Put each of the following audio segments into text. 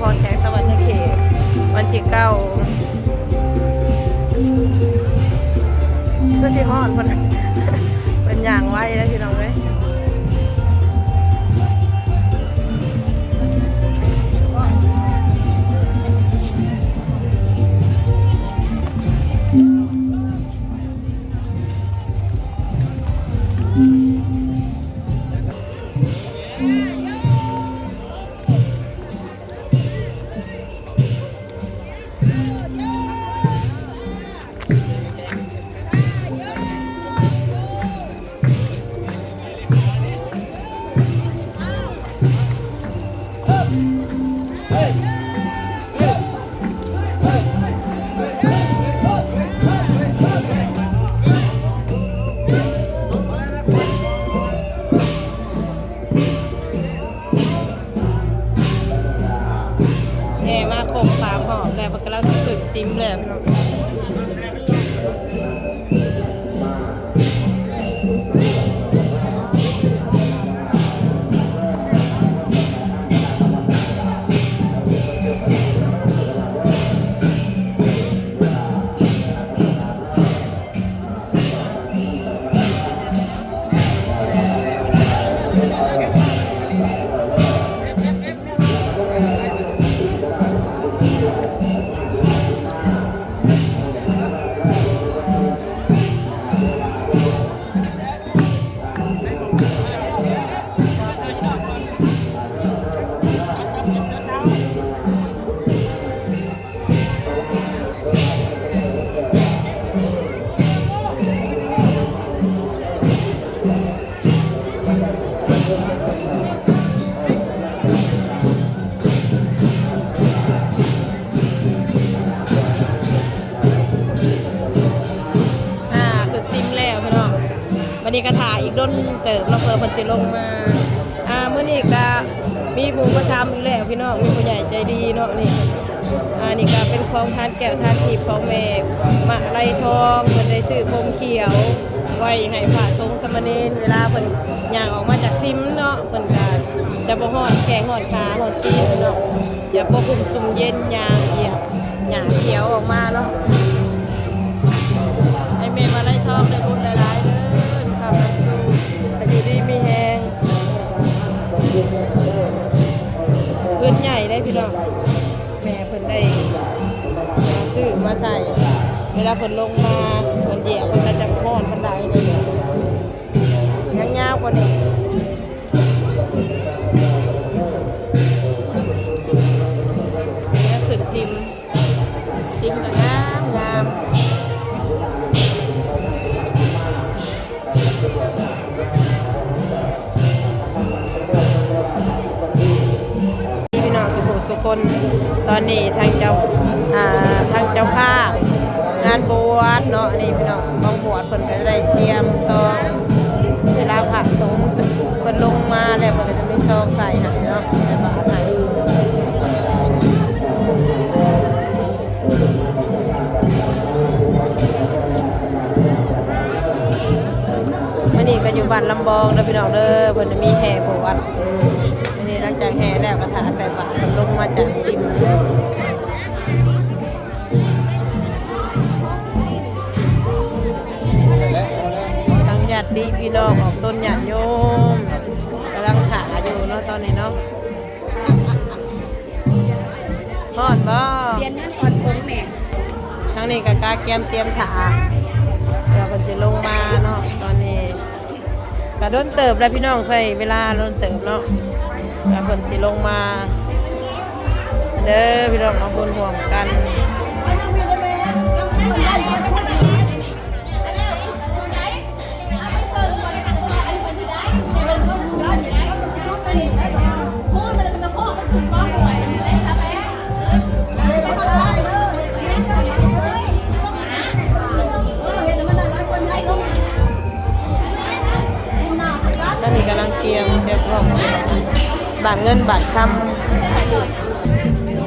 ຮອດແຂວງສະຫວັນນະເຂດ ວັນທີເກົ້າ ຄືຊິຮອດ ເພິ່ນ ເພິ່ນຍ່າງໄວເດ້ພີ່ນ້ອງເອີຍ. ແຫ່ມາຄົບສາມຮອບແລ້ວ ເພິ່ນກຳລັງຊິຂຶ້ນຊິມແລ້ວພີ່ນ້ອງ. ອ່າ ຂຶ້ນຊິມແລ້ວພີ່ນ້ອງ. ບັດນີ້ກໍຖ້າອີກດົນເຕີບເນາະ ເພື່ອເພິ່ນຊິລົງມາ. ອ່າ ມື້ນີ້ກໍມີຜູ້ມາທຳອີກແລ້ວພີ່ນ້ອງ ມີຜູ້ໃຫຍ່ໃຈດີເນາະ. ນີ້ ອ່າ ນີ້ກໍເປັນຂອງທານແກ້ວທານທິບຂອງແມ່ມະໄລທອງ ເພິ່ນໄດ້ຊື້ພົມຂຽວໄວ້ໃຫ້ພະສົງສາມະເນນ ເວລາເພິ່ນຍ່າງອອກມາຈາກຊິມເນາະ ເພິ່ນກໍຈະບໍ່ຮ້ອນແຂ້ງຮ້ອນຂາຮ້ອນຕີນເນາະ. ຈະປົກຄຸມຊຸ່ມເຢັນ ຍ່າງຢຽບຫຍ້າຂຽວອອກມາເນາະ. ໃຫ້ແມ່ມະໄລທອງໄດ້ບຸນຫຼາຍໆເດີ ຄຳນຳສູ່ ໃຫ້ຢູ່ດີມີແຮງ. ເຮືອນໃຫຍ່ເດ້ພີ່ນ້ອງ ແມ່ເພິ່ນໄດ້ຊື້ມາໃສ່ ເວລາເພິ່ນລົງມາ ເພິ່ນຢຽບ ເພິ່ນກໍຈະຮ້ອນປານໃດເດ້. ຍາວໆກວ່ານີ້ ແລ້ວຂຶ້ນຊິມ ຊິມກໍງາມໆ ພີ່ນ້ອງສຸຜູ້ສຸຄົນ. ຕອນນີ້ທາງເຈົ້າ ອ່າ ທາງເຈົ້າພາບງານບວດເນາະ ອັນນີ້ພີ່ນ້ອງ ກອງບວດ ເພິ່ນກໍໄດ້ຕຽມຊອງ ເວລາພະສົງເພິ່ນລົງມາແລ້ວ ເພິ່ນກໍຈະມີຊອງໃສ່ໃຫ້ເນາະ ໃສ່ບາດໃຫ້. ມື້ນີ້ກໍຢູ່ບ້ານລຳບອງເດີພີ່ນ້ອງເດີ ເພິ່ນມີແຫ່ບວດ. ມື້ນີ້ຫຼັງຈາກແຫ່ແລ້ວກໍຖ້າໃສ່ບາດ ເພິ່ນລົງມາຈາກຊິມ. ທັງຍາດຕິພີ່ນ້ອງອອກຕົນຍາດໂຍມກຳລັງຖ້າຢູ່ເນາະ ຕອນນີ້ເນາະ. ຮ້ອນບໍ່? ປ່ຽນເງິນກ່ອນຜົງແມ່. ທາງນີ້ກໍກະກຽມຕຽມຖ້າ ດຽວເພິ່ນຊິລົງມາເນາະ ຕອນນີ້. ກະດົນເຕີບແລ້ວພີ່ນ້ອງ ໃຊ້ເວລາດົນເຕີບເນາະ ກະເພິ່ນຊິລົງມາເດີພີ່ນ້ອງ ເອົາບຸນຮ່ວມກັນ. ຕອນນີ້ກຳລັງກຽມ ກຽມພ້ອມ ບາດເງິນບາດຄຳ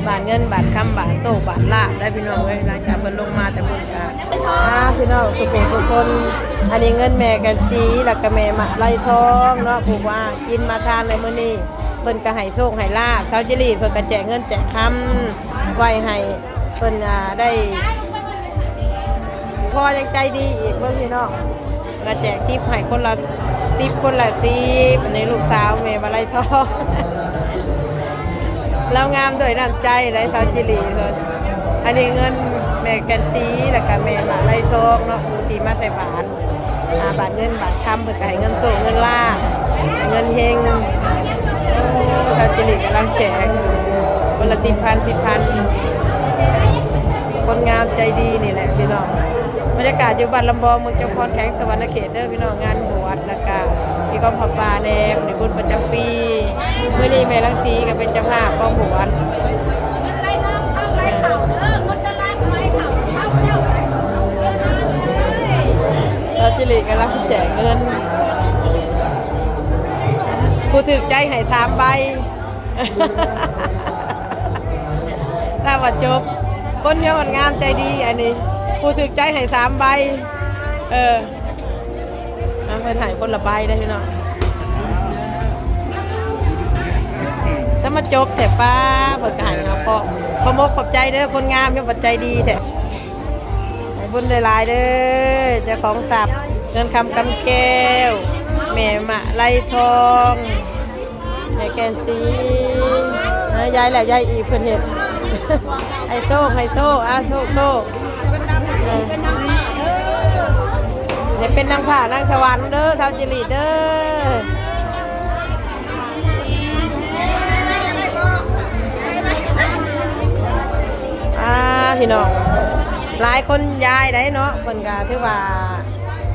ບາດເງິນບາດຄຳ ບາດໂຊກບາດລາບໄດ໋ພີ່ນ້ອງເອີຍ. ຫຼັງຈາກເພິ່ນລົງມາແຕ່ພຸ້ນກະ ອ່າ ພີ່ນ້ອງສຸຜູ້ສຸຄົນ ອັນນີ້ເງິນແມ່ກັນສີ ແລ້ວກະແມ່ມະໄລທອງເນາະ ຜູ້ວ່າກິນມາທານໃນມື້ນີ້. ເພິ່ນກໍໃຫ້ໂຊກໃຫ້ລາບ ຊາວຈີຣີ ເພິ່ນກໍແຈກເງິນແຈກຄຳໄວ້ໃຫ້ເພິ່ນ ອ່າ ໄດ້ ພໍ່ຍັງໃຈດີອີກ ເບິ່ງພີ່ນ້ອງ ກໍແຈກຕິບໃຫ້ຄົນລະສິບ ຄົນລະສິບ ອັນນີ້ລູກສາວແມ່ມາໄລທອງ ລາວງາມດ້ວຍນ້ຳໃຈໄດ໋ ຊາວຈີຣີເພິ່ນ. ອັນນີ້ເງິນແມ່ແກ່ນສີ ແລ້ວກໍແມ່ມາໄລທອງເນາະ ທີ່ມາໃສ່ບາດ ອ່າ ບາດເງິນບາດຄຳ ເພິ່ນກໍໃຫ້ເງິນໂຊກເງິນລາບ ເງິນເຮັງ. ໂອ້ ຊາວຈີຣີກຳລັງແຈກ ຄົນລະສິບພັນ ສິບພັນ ຄົນງາມໃຈດີນີ້ແຫຼະພີ່ນ້ອງ. ບັນຍາກາດຢູ່ບ້ານລຳບອງ ເມືອງຈຳພອນ ແຂວງສະຫວັນນະເຂດເດີພີ່ນ້ອງ ງານບວດ ແລ້ວກະມີກອງຜ້າປ່າແດ່ ມື້ນີ້ບຸນປະຈຳປີ. ມື້ນີ້ແມ່ລັງສີກໍເປັນເຈົ້າພາບກອງບວດ. ຊາວຈີຣີກຳລັງແຈກເງິນ ຜູ້ຖືກໃຈໃຫ້ສາມໃບ. ຊາວວ່າຈົບ ຄົນຍອດງາມໃຈດີ ອັນນີ້ຜູ້ຖືກໃຈໃຫ້ສາມໃບ. ເອີ ເພິ່ນໃຫ້ຄົນລະໃບໄດ໋ພີ່ນ້ອງ. ສະມາຈົບແທ້ປ້າ ເພິ່ນກໍໃຫ້ເຮົາພ້ອມ. ຂອບອົກຂອບໃຈເດີ ຄົນງາມຍັງວ່າໃຈດີແທ້. ໃຫ້ບຸນຫຼາຍໆເດີ ເຈົ້າຂອງຊັບ ເງິນຄຳກຳແກ້ວ ແມ່ມະໄລທອງ ແມ່ແກ່ນສີ ເອີ ຢາຍແລ້ວຢາຍອີກ ເພິ່ນເຮັດ ໃຫ້ໂຊກ ໃຫ້ໂຊກ ອາ ໂຊກ ໂຊກ ເອີ ໃຫ້ເປັນນາງຟ້ານາງສະຫວັນເດີ ຊາວຈີຣີເດີ. ອາ ພີ່ນ້ອງ ຫຼາຍຄົນຢາຍໄດ໋ເນາະ ເພິ່ນກໍຖືວ່າ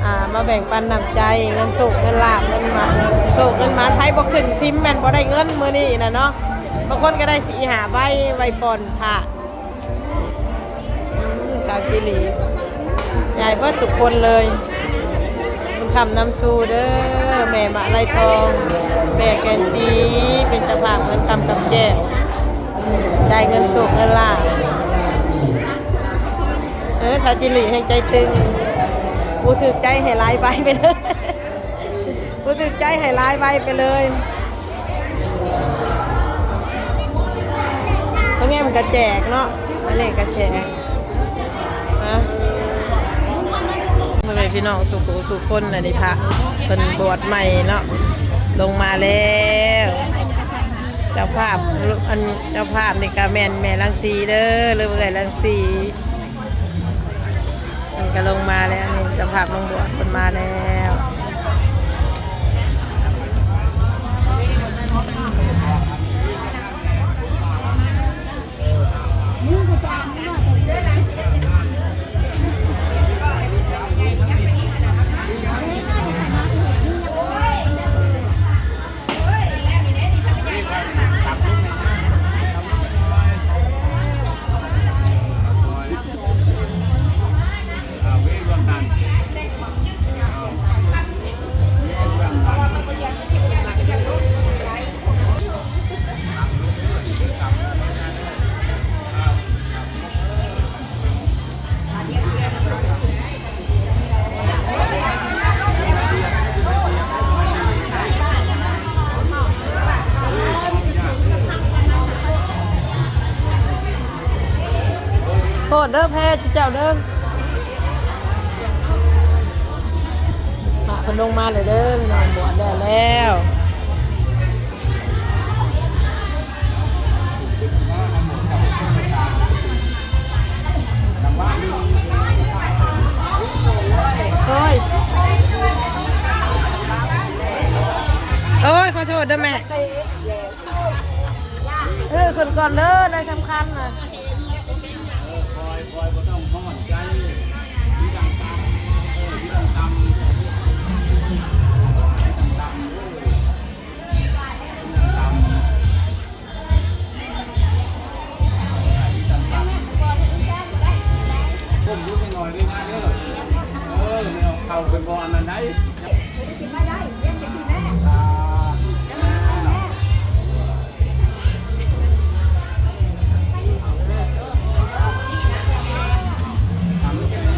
ອ່າ ມາແບ່ງປັນນ້ຳໃຈ ເງິນໂຊກເງິນລາບ ເງິນມາ ໂຊກເງິນມານ ໃຜບໍ່ຂຶ້ນຊິມແມ່ນບໍ່ໄດ້ເງິນມື້ນີ້ນະເນາະ. ບາງຄົນກໍໄດ້ສີ່ຫ້າໃບໄວ້ປ່ອນພະ. ອືມ ຊາວຈີຣີ ຢາຍເບິດທຸກຄົນເລີຍ. ບຸນຄຳນຳສູ່ເດີ ແມ່ມະໄລທອງ ແມ່ແກ່ນສີ ເປັນເຈົ້າພາບເງິນຄຳກຳແກ້ວ ໄດ້ເງິນໂຊກເງິນລາບ. ເອີ ຊາວຈີຣີແຮ່ງໃຈຕຶງ ຜູ້ຖືກໃຈໃຫ້ຫຼາຍໃບໄປເລີຍ ຜູ້ຖືກໃຈໃຫ້ຫຼາຍໃບໄປເລີຍ. ທາງແງ່ນກໍແຈກເນາະ ອັນນີ້ກໍແຈກ ຮະ ພໍ່ແມ່ພີ່ນ້ອງສູ່ຜູ້ສູ່ຄົນ. ອັນນີ້ພະເພິ່ນບວດໃໝ່ເນາະ ລົງມາແລ້ວ. ເຈົ້າພາບ ອັນ ເຈົ້າພາບນີ້ກໍແມ່ນແມ່ລັງສີເດີ ຫຼືເອື້ອຍລັງສີ. ເພິ່ນກໍລົງມາແລ້ວ ນີ້ເຈົ້າພາບລົງບວດເພິ່ນມາແລ້ວ. ໂທດເດີແພເຈົ້າເດີ. ພະເພິ່ນລົງມາແລ້ວເດີ ພີ່ນ້ອງ ບວດແລ້ວແລ້ວ. ໂອ້ຍ ໂອ້ຍ ຂໍໂທດເດີແມ່. ເອີ ຂຶ້ນກ່ອນເດີ ນາຍສຳຄັນນະ. ກົ້ມລົງໜ້ອຍເດີນາເດີ. ເອີ ແມ່ເອົາເຂົ້າຂຶ້ນບໍ່ອັນນັ້ນໄດ໋. ອ່າ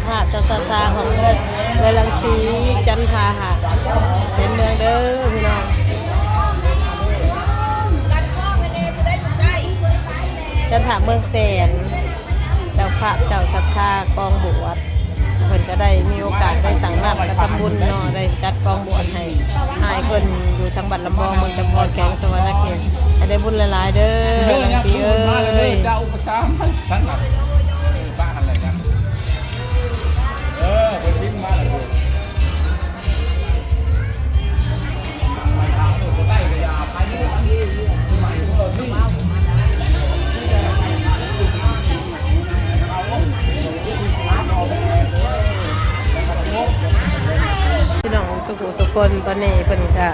ພາບເຈົ້າສັດທາຂອງເພິ່ນ ເອື້ອຍລັງສີ ຈັນທາຫະ ເຊນເມືອງເດີພີ່ນ້ອງ ຈັນທາເມືອງແສນ ເຈົ້າພາບເຈົ້າສັດທາກອງບວດ ເພິ່ນກໍໄດ້ມີໂອກາດໄດ້ສັງນ້ຳກະທຳບຸນເນາະ ໄດ້ຈັດກອງບວດໃຫ້ອ້າຍເພິ່ນຢູ່ທາງບ້ານລຳບອງ ເມືອງຈຳພອນ ແຂວງສະຫວັນນະເຂດ ໃຫ້ໄດ້ບຸນຫຼາຍໆເດີ ເດີ ລັງສີເອີຍ ເຈົ້າອຸປະສາມ ທັງນັ້ນ ເອີ ບ້ານນັ້ນແຫຼະ ເອີ ເພິ່ນບິນມາແລ້ວ ພີ່ນ້ອງສຸຂູສຸຄົນ ຕອນນີ້ເພິ່ນກະ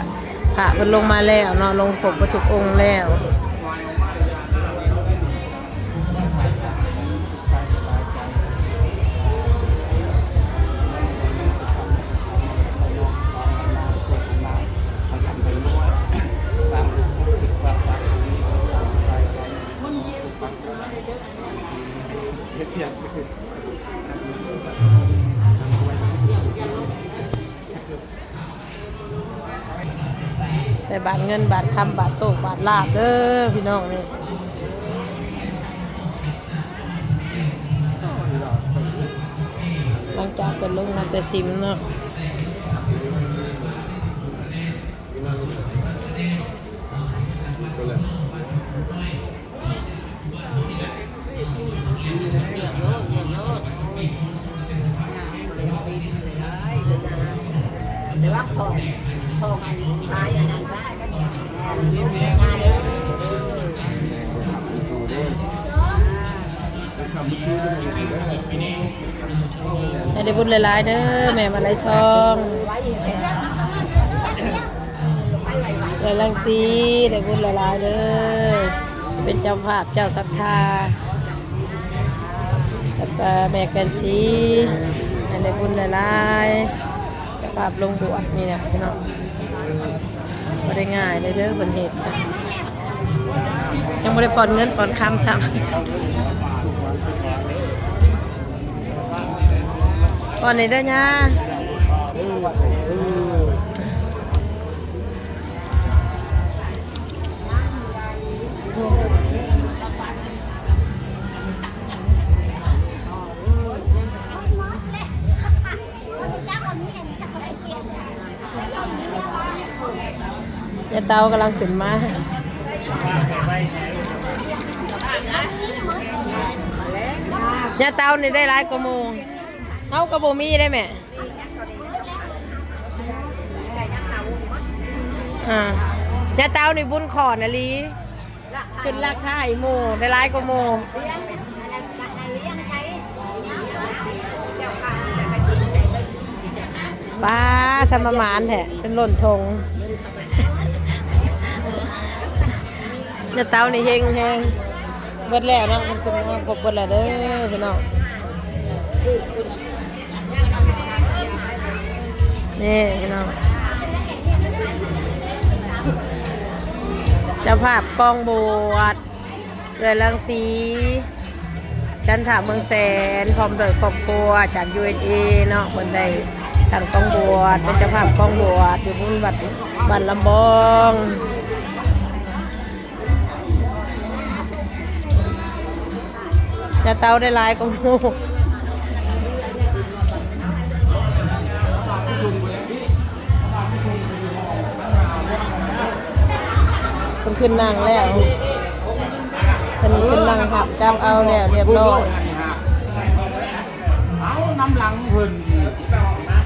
ພະເພິ່ນລົງມາແລ້ວເນາະ ລົງຄົບເບິດທຸກອົງແລ້ວ. ໃສ່ບາດເງິນບາດຄຳ ບາດໂຊກບາດລາບເດີພີ່ນ້ອງນີ້ ຫຼັງຈາກເພິ່ນລົງມາແຕ່ສິມເນາະ. ໃຫ້ໄດ້ບຸນຫຼາຍໆເດີ ແມ່ມາໄລທອງ ເອື້ອຍລັງສີ ໄດ້ບຸນຫຼາຍໆເດີ ເປັນເຈົ້າພາບເຈົ້າສັດທາ ແລ້ວກະແມ່ແກ່ນສີ ໃຫ້ໄດ້ບຸນຫຼາຍໆ ເຈົ້າພາບລົງບວດນີ້ແຫຼະພີ່ນ້ອງ ບໍ່ໄດ້ງ່າຍເດີ ເພິ່ນເຮັດ ຍັງບໍ່ໄດ້ປ່ອນເງິນປ່ອນຄຳຊ້ຳ ປ່ອນນີ້ເດີຍ່າ. ຍາເຕົາກຳລັງຂຶ້ນມາ ຍາເຕົານີ້ໄດ້ຫຼາຍກວ່າໝູ່ ເຮົາກໍບໍ່ມີໄດ໋ແມ່ ອາ ຍາເຕົານີ້ບຸນຂອນອີ່ຫຼີ. ຂຶ້ນລາຄາອີ່ໝູ່ ໄດ້ຫຼາຍກວ່າໝູ່ ປ້າ ສະມາໝານແທ້ ຈົນລົ້ນຖົງ ຍາເຕົານີ້ເຮັງແຮງ ເບິດແລ້ວເນາະ ມັນຂຶ້ນມາຄົບເບິດແລ້ວເດີພີ່ນ້ອງ. ນີ້ພີ່ນ້ອງ ເຈົ້າພາບກອງບວດ ເອື້ອຍລັງສີ ຈັນທະເມືອງແສນ ພ້ອມດ້ວຍຄອບຄົວຈາກ ຢູເອັສເອ ເນາະ ເພິ່ນໄດ້ຕັ້ງກອງບວດ ເປັນເຈົ້າພາບກອງບວດ ຢູ່ບຸນວັດບ້ານລຳບອງ. ຍາເຕົາໄດ້ຫຼາຍກວ່າໝູ່ ເພິ່ນຂຶ້ນນັ່ງແລ້ວ ເພິ່ນຂຶ້ນນັ່ງຮັບຈັບເອົາແລ້ວຮຽບຮ້ອຍ. ເອົານຳຫຼັງເພິ່ນ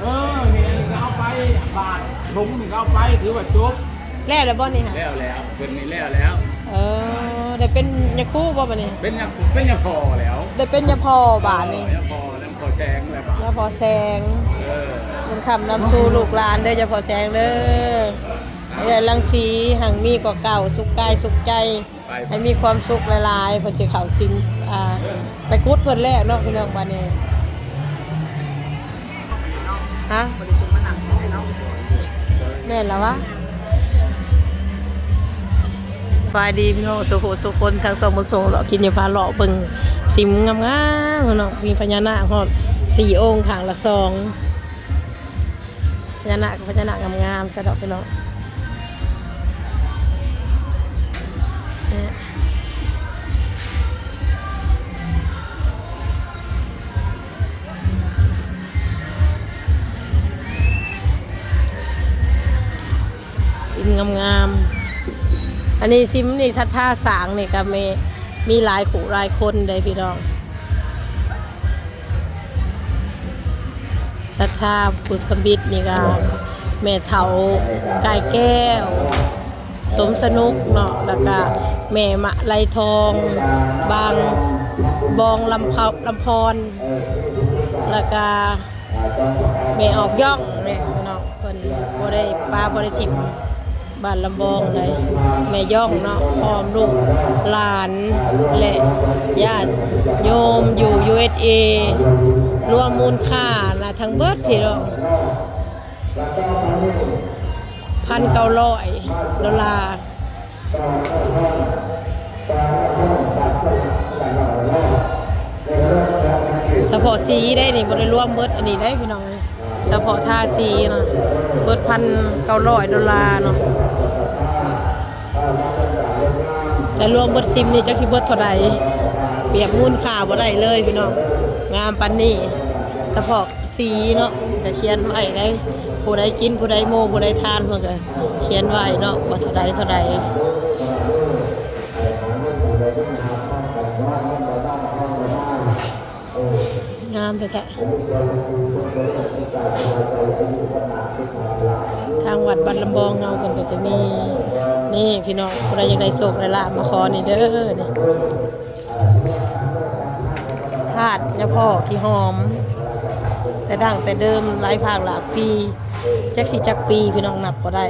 ເອີ ນີ້ກໍເອົາໄປ ບາດຖົງນີ້ກໍເອົາໄປ ຖືວ່າຈົບ. ແລ້ວແລ້ວບໍ່ນີ້ຫະ? ແລ້ວແລ້ວ ເພິ່ນນີ້ແລ້ວແລ້ວ. ເອີ ໄດ້ເປັນຍາຄູບໍ່ບາດນີ້? ເປັນຍາ ເປັນຍາພໍ່ແລ້ວ. ໄດ້ເປັນຍາພໍ່ບາດນີ້. ເອີ ຍາພໍ່ ຍາພໍ່ແສງແລ້ວບາດ. ຍາພໍ່ແສງ. ເອີ ບຸນຄ້ຳນຳສູ່ລູກຫຼານເດີ ຍາພໍ່ແສງເດີ. ເອີ ໃຫ້ເອື້ອຍລັງສີຮັ່ງມີກວ່າເກົ່າ ສຸກກາຍສຸກໃຈ. ໃຫ້ມີຄວາມສຸກຫຼາຍໆ ເພິ່ນຊິເຂົ້າສິນ ອ່າ ໄປກຸດເພິ່ນແລ້ວເນາະ ພີ່ນ້ອງ ບາດນີ້ ຮະ ແມ່ນລະວະ. ສະບາຍດີພີ່ນ້ອງ ສຸຂູສຸຄົນ ທາງຊ່ອງບຸນສົ່ງເລາະກິນ ຈະພາເລາະເບິ່ງສິມງາມໆ ພີ່ນ້ອງ ມີພະຍານາກ ຮອດ ສີ່ອົງ ຂ້າງລະສອງ ພະຍານາກ ພະຍານາກງາມໆ ຊະດອກພີ່ນ້ອງ. ຊິມງາມໆ ອັນນີ້ຊິມນີ້ ສັດທາສ້າງນີ້ກໍມີ ມີຫຼາຍຄູ່ຫຼາຍຄົນເດ້ພີ່ນ້ອງ. ສັດທາພຸດທະບິດນີ້ກໍແມ່ເຖົ້າກາຍແກ້ວ ສົມສະໜຸກເນາະ ແລ້ວກະແມ່ມະໄລທອງ ບາງບອງ ລຳເພົາ ລຳພອນ ແລ້ວກະແມ່ອອກຢອງເດ້ພີ່ນ້ອງ. ເພິ່ນບໍ່ໄດ້ປະ ບໍ່ໄດ້ຖິ້ມບ້ານລຳບອງໃດ ແມ່ຢອງເນາະ ພ້ອມລູກຫຼານ ແລະ ຍາດໂຍມຢູ່ ຢູເອສເອ ລວມມູນຄ່ານະ ທັງເບິດພີ່ນ້ອງ ພັນເກົ້າຮ້ອຍໂດລາ. ສະເພາະສີໄດ໋ນີ້ ບໍ່ໄດ້ລວມເບິດອັນນີ້ໄດ໋ພີ່ນ້ອງເອີຍ. ສະເພາະທາສີນະ ເບິດພັນເກົ້າຮ້ອຍໂດລາເນາະ ແຕ່ລວມເບິດຊິມນີ້ຈັກຊິເບິດເທົ່າໃດ ປຽບມູນຄ່າບໍ່ໄດ້ເລີຍພີ່ນ້ອງ ງາມປານນີ້. ສະເພາະ ສີເນາະ ກະຂຽນໄວ້ໄດ໋ ຜູ້ໃດກິນ ຜູ້ໃດໂມ ຜູ້ໃດທານ ເພິ່ນກະຂຽນໄວ້ເນາະ ວ່າເທົ່າໃດເທົ່າໃດ. ງາມແທ້ໆ ທາງວັດບ້ານລຳບອງເຮົາເພິ່ນກະຈະມີ ນີ້ພີ່ນ້ອງ ຜູ້ໃດຢາກໄດ້ໂຊກໄດ້ລາບມາຂໍນີ້ເດີ ນີ້ ທາດຍາພໍ່ຂີ້ຫອມ ແຕ່ດັ້ງແຕ່ເດີມ ຫຼາຍພາກຫຼາຍປີ ຈັກຊິຈັກປີ ພີ່ນ້ອງນັບບໍ່ໄດ້.